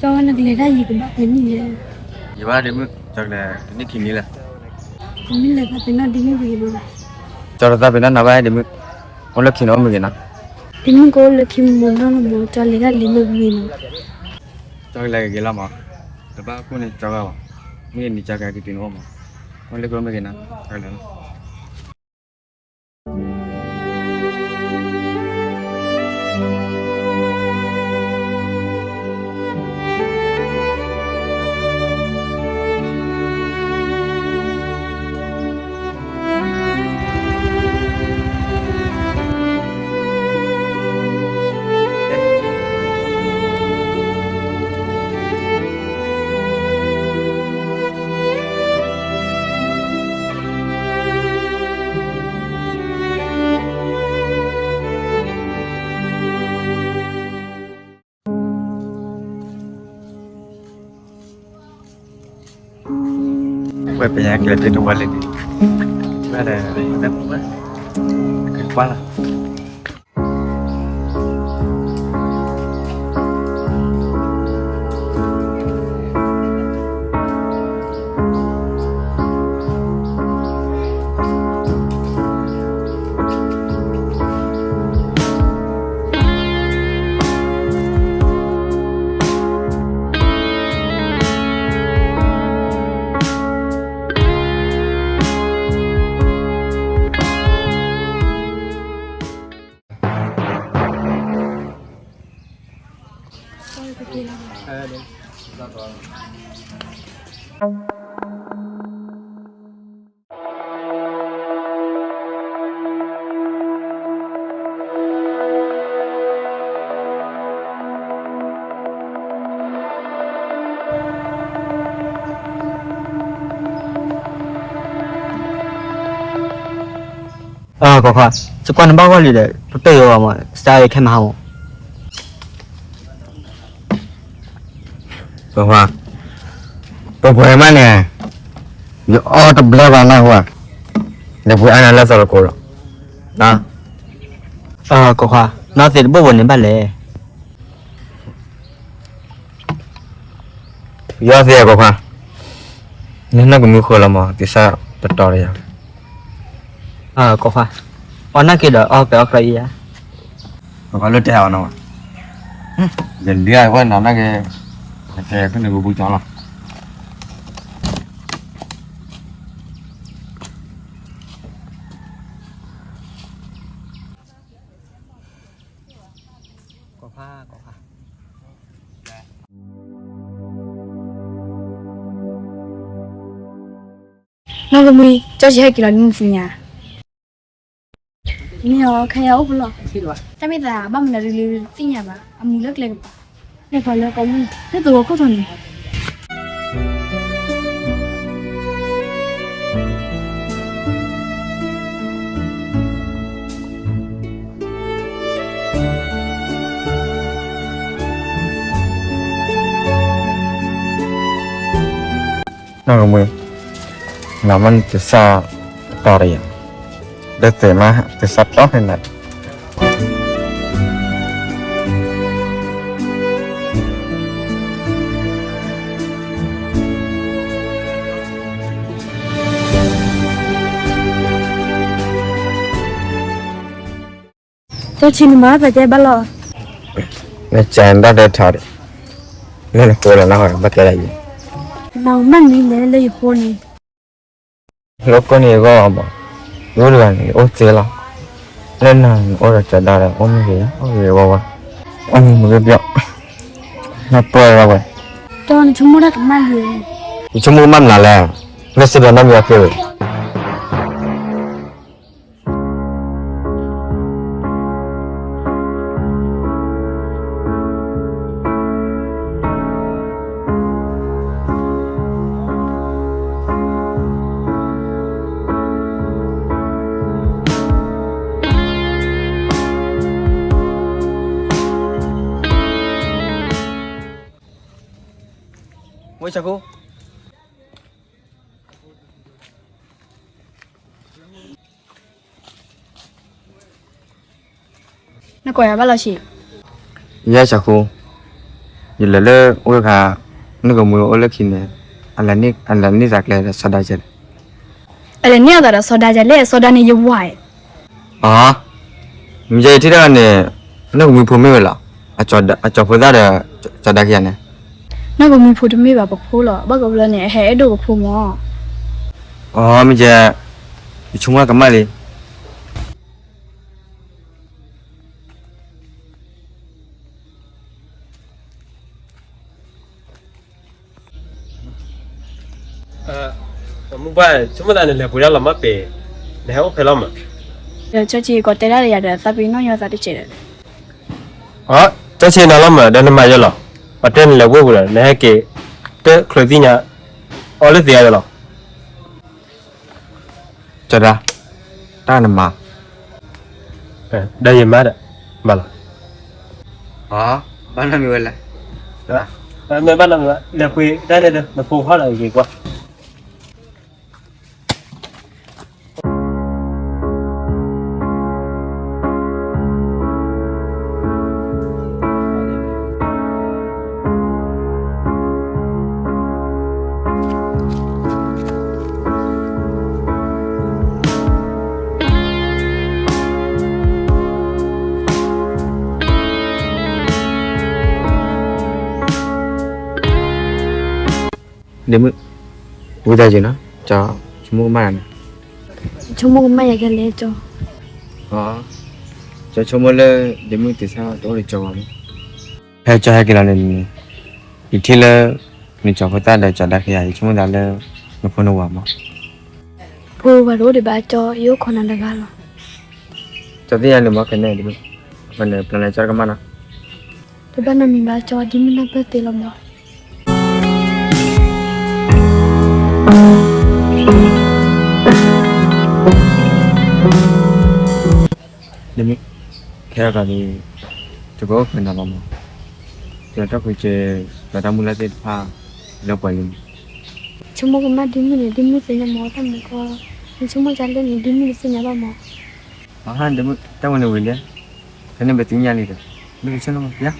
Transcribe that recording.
ကၠီဝဲနကလဲၤတၢ်ယံၤကဘၣ်ဖဲနံၣ်လဲၣ်. ယဘၣ်ဒ့မုၣ် ကၠီကလဲၤတနံၣ်ခံနံၣ်လၢ်. ပမ့ၢ်လဲၤသးပ့ၤနီၣ်ဒ့မုၣ်ဂ့ၤမး. ကၠီတသးပ့ၤနီၣ်နၤဘၣ်ဒ့မုၣ်, အိၣ်လၢခံန့ၣ်အိၣ်မ့ၢ်ဂ့ၤနီၤ. ဒ့မုၣ်ကအိၣ်လၢခံမ့ၢ်နီၤမး ကၠီလဲၤတၢ်ဒ့မုၣ်ဂ့ၤနီၤ. ကၠီကလဲၤဂ့ၤဂ့ၤလီၤမး, တဘၣ်ကိၢ်န့ၣ်ကၠီဂၤဘၣ်, မ့ၢ်နံၤကၠီကဲက့ၤတုၤန့ၣ်အိၣ်မး, အိၣ်လၢခံအိၣ်မ့ၢ်ဂ့ၤနီၤ, ကၠီလဲၤလီၤ. ဝဲပယါကျဲတ့တဝါလံ, ဝဲဒီး ကကွၢ်လီၤ. ကိးခွါ, စကွၢ်နဘၣ်ဂီၢ်လံဒီး ပပၢၢ်ယိၤအီၤမး စတၢ်အံၤခဲမဟါမး. ပှၤ, ပပှဲၤမးန့ၣ်, ယအီၣ်တဘျၢဘၣ်နၢ်ဟူဧါ, ဒီးပှၤအါနၤလၢသီတကိးလီၤ. ကိးခွါ, နီၢ်သ့ၣ်တဘိၣ်ဘိၣ်န့ၣ်ဘၣ်လဲၣ်. ယီၢ်သ့ၣ်ကိးခွါ, နနီၢ်ကမံဃိလီၤမး သ့ၣ်စၢ်တတီတယၤ. ကိးခွါ, အီၣ်နၢ်က့ၤဒီး အီၣ်ပဲအီၣ်ကျီယံၤဧါ. ကိးခွါလၢတဲအီၤနီၤ, ယဒုးအဝဲနီၤနၢ်က့ၤ, ကဲဖဲန့ၣ်ပူၤပူၤကၠီလီၤ. ကိးခွါ, ကိးခွါ. နီၢ်ကမံ, ကၠီယဟဲက့ၤလီၤလံမုၢ်သ့ၣ်ညါ. မ့ၢ်အီၤ ခဲယၤအိၣ်ဖဲလီၤ. တၢ်မ့ၢ်သးဘၣ်မနုၤဒ်လၢသ့ၣ်ညါဘၣ်, အမူၤလၢကျဲကပၤ, လဲၤပှၤလၢကိးမုၢ် လၢသဝီခိၣ်ထီၣ်န့ၣ်. နီၢ်ကမံ, နမ့ၢ်သ့ၣ်စၢ်တီတယၤ, ဒီးသ့ၣ်မးသ့ၣ်စၢ်တီဖဲနၤ. တၢ်ဆံနမၤသးကဲဘၣ်လီၤ. နကဲဘၣ်တဲထီၣ်ဒံး, လၢနဃိလီၤနဟီဘၣ်ကဲဒၣ်ယံၤ, မၤမၤန့ၣ်လဲၣ်လၢယဃိန့ၣ်, လၢကိးန့ၣ်အဂီၢ်မး, ယအိၣ်တဂၤန့ၣ် ယအိၣ်သ့လီၤ, လၢနၤန့ၣ်အိၣ်ဒီးကၢဒါဒီး အိၣ်မ့ၢ်ဂ့ၤ အိၣ်ဂ့ၤဝါဝါ, အိၣ်မ့ၢ်မုာ်ဂ့ၤပျီၣ်, နပၢၢ်ဝဲဝဲ, ဒီးနဆိကမိၣ်တၢ်ကမၣ်လံ, ယဆိကမိၣ်ကမၣ်မနုၤလဲၣ်, လၢစံးဘျုးနီၢ်မံၤအဃိဝဲ ဝဲၡၤခိၣ် နကိးယၤဘၣ်လီၤဆံး, ယဲၢ်ၡၤခိၣ်, ယလဲၤလၢအဝဲခါ, နကမုၢ်အိၣ်လၢခံန့ၣ်, အလဲၤန့ၢ်သးကျဲဒီးစီၤဒါကလဲၣ်. အလဲၤန့ၢ်အသးဒီးစီၤဒါကလဲၣ်, စီၤဒါန့ၣ်ယဝၤ. အ, မ့ၢ်ယဲယထံၣ်တၢ်န့ၣ်, နကမုၢ်ဖိမ့ၢ်ဝဲလီၤ, အကၠီၤဖိသၣ်ဒီးစီၤဒါခံဂၤန့ၣ်. နကမုၢ်ဖိတမ့ၢ်ဘၣ်ပဖိလီၤ, ဘၣ်ကဘျီန့ၣ် အဟဲအဲၣ်ဒိၣ်ပဖိမၢ်. အ, မ့ၢ်ယဲ, ယဆိကမိၣ်ကမၣ်လံ. မုၢ်ဘၣ်, ဆိကမိၣ်သးနလဲၤပှ့ၤဒၣ်လီၤမၢ်ပ့ၤ, နဟဲအိၣ်ဖဲလီၤမး. ဒီးကၠီဆံးကီးတဲဒၣ်လၢယၤဒီး သးပ့ၤနီၣ်ညီသးတစဲးဒီး. အ, ကၠီဆံးနၤလီၤမး ဒီးနမၤယဲလီၤ, ပှၤတဲနလဲၤဝ့ၢ်ပူၤဒီး နဟဲက့ၤ, တချုးသ့ၣ်ညါ, အီလၢသ့အါယဲလီၤ. ကၠီဒါ, တၢ်နမၤ, ဒီးယမၤဒီး, မၤလီၤ. အ, ဘၣ်နီတမံၤဝဲလဲၣ်. မ့ၢ်ဘၣ်နီတမံၤဘၣ်, လဲၤပှ့ၤတၢ်န့ၣ်ဒီး နဖိဟီၣ်ဒီးဂ့ၤကွၢ်. ဒ့မုၣ်, ဝံသးစူၤနီၤ, ကၠီဆိကမိၣ်ကမၣ်ယၤန့ၣ်. ဆိကမိၣ်ကမၣ်ယၤကလဲၣ်ကၠီ. ကၠီဆိကမိၣ်လၢ ဒ့မုၣ်သ့စၢ်တအိၣ်ဒီးကၠီဘၣ်မၢ်. ဖဲကၠီဟဲက့ၤလီၤန့ၣ်, ယထံၣ်လၢ နကၠီၤဖိသၣ်ဒီးကၠီၤဒါခံဂၤ, ယဆိကမိၣ်သးလၢ နဖိနဝၤမၢ်. ဖိဝၤတအိၣ်ဒံးဘၣ်ကၠီ, ယအိၣ်ခိးနၤတဂၤလီၤ. ကၠီသ့ၣ်ညါန့ၣ်မၢ် ခဲန့ၣ်, အဃိန့ၣ် ပျၢ်လၢကၠီတကမၣ်နီၤ. တဘၣ်နီတမံၤဘၣ်ကၠီ, ဒ့မုၣ်နၢ်ပၢၢ်သ့လီၤမၢ်. ဒ့မုၣ်, ခဲအံၤန့ၣ်, ယကအိၣ်ဖဲနၤလီၤမၢ်. ယတၢ်ဃုစ့, ယတၢ်မုၢ်လၢ်သ့ၣ်တဖၣ်, လၢပှဲၤလံမၢ်. ဆိကမိၣ်ကမၣ်ဒ့မုၣ်န့ၣ်, ဒ့မုၣ်သ့ၣ်ညါမၢ်တၢ်မူကီ, နဆိကမိၣ်ကလဲၣ်န့ၣ် ဒ့မုၣ်တသ့ၣ်ညါဘၣ်မၢ်. အဟါ, ဒ့မုၣ်, တၢ်ဝဲန့ၣ်ဝံၤလံ, ခဲန့ၣ်ပသ့ၣ်ညါလံဒီး, မ့ၢ်ကဆိကမိၣ်ယၤ